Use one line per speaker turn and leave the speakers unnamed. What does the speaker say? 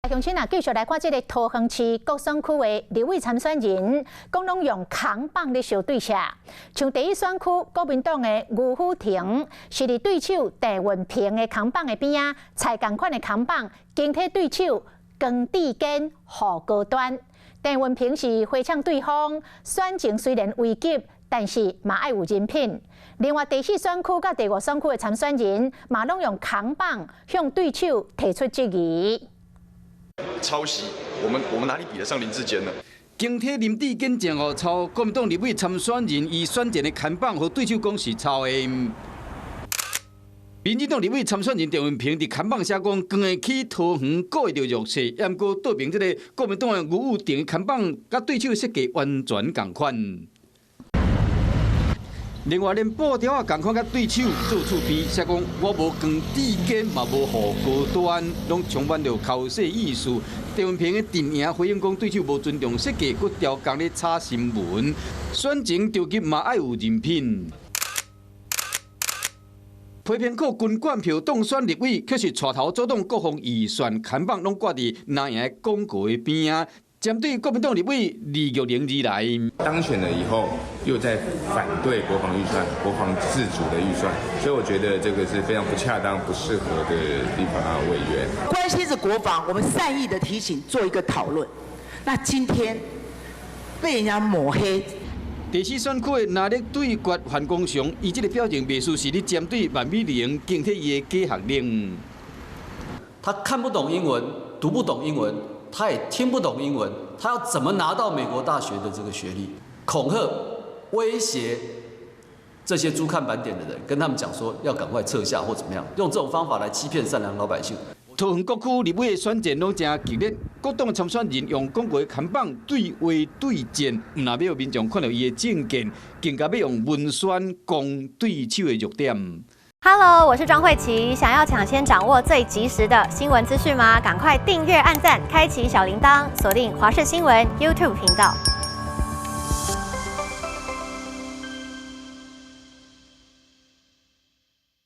鄉親啊，繼續來看這个桃園市各選區的立委參選人，講攏用扛棒咧相對射。像第一選區國民黨的吳虎婷，是佇對手鄭運鵬的扛棒的邊仔，裁仝款的扛棒，攻擊對手江志堅、予高端。鄭運鵬是回嗆對方，選情雖然危急，但是嘛愛有人品。另外第四選區佮第五選區的參選人，嘛攏用扛棒向對手提出質疑。
抄襲，我們哪裡比得上林智堅呢？
攻體林智堅前後抄國民黨立委參選人，伊選戰的看板，予對手講是抄的。民進黨立委參選人鄭運鵬佇看板寫講，扛會起桃園顧會著弱勢，毋過倒爿這个國民黨的吳虎婷看板，佮對手設計完全仝款。另外，連布條仔仝款佮對手做厝邊，寫講我無江志堅，嘛無予高端，攏充滿著剾洗意思。鄭運鵬的陣營回應講，對手無尊重設計，閣刁工咧炒新聞，選情著急嘛愛有人品。批評靠軍管票當選立委，卻是帶頭阻擋國防預算看板攏掛佇藍營廣告的邊仔。針對國民黨立委李玉玲而來，
當選了以後，又在反對國防預算、國防自主的預算，所以我覺得這個是非常不恰當、不適合的立法委員。
關心是國防，我們善意的提醒，做一個討論。那今天被人家抹黑。
第四選區的藍綠對決范國雄，伊這个表情袂輸是咧針對萬美玲攻擊伊的假學歷。
他看不懂英文，讀不懂英文。他也聽不懂英文，他要怎麼拿到美國大學的這個學歷？恐嚇、威脅這些租看板點的人，跟他們講說要趕快撤下或怎麼樣，用這種方法來欺騙善良老百姓。
桃園各區立委的選戰攏誠激烈，各黨參選人用廣告看板對話對戰，毋但欲予民眾看著伊的政見，更加欲用文宣攻對手的弱點。
Hello，我是莊慧琪。想要搶先掌握最及時的新聞資訊嗎？趕快訂閱、按讚、開啟小鈴鐺，鎖定華視新聞 YouTube 頻道。